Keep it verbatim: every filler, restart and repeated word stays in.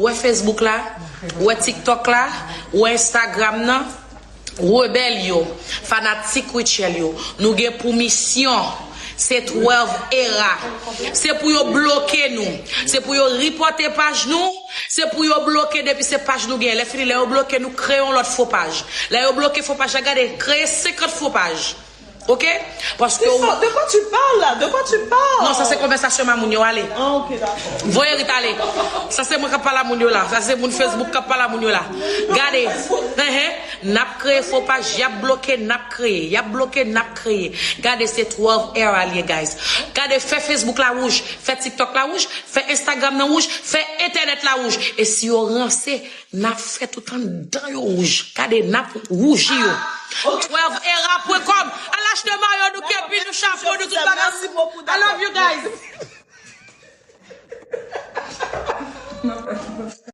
Ou wè Facebook la, ou wè TikTok la, ou wè Instagram nan, rebèl yo, fanatik Rutshelle yo, nou gen pou misyon, se twelve Era. Se pou yo bloke nou, se pou yo ripòte paj nou, se pou yo bloke depi se paj nou gen. Lè fini, lè yo bloke nou, kreye yon lòt fo paj. Lè yo bloke fo paj la, gade, kreye senkant fo paj. Ok? Paske ou... De quoi tu parles là? De quoi tu parles? Non, sa se konvèsasyon mamoun yo, ale. Ah, ok, d'accord. Voye Rita ale. Sa se mwen k ap pale a moun yo la. Sa se moun Facebook k ap pale a moun yo la. Gade. Ehe. N ap kreye fo paj, y ap bloke, n ap kreye. Y ap bloke, n ap kreye. Gade, se twelve Era li ye, guys. Gade, fè Facebook la wouj, fè TikTok la wouj, fè Instagram nan wouj, fè entènèt la wouj. E si yo ranse, n ap fè tout anndan yo wouj. Gade, n ap wouji yo. twelve era pwen kòm. Al achte mayo nou, kepi nou, chapo nou, tout bagay. I love you guys.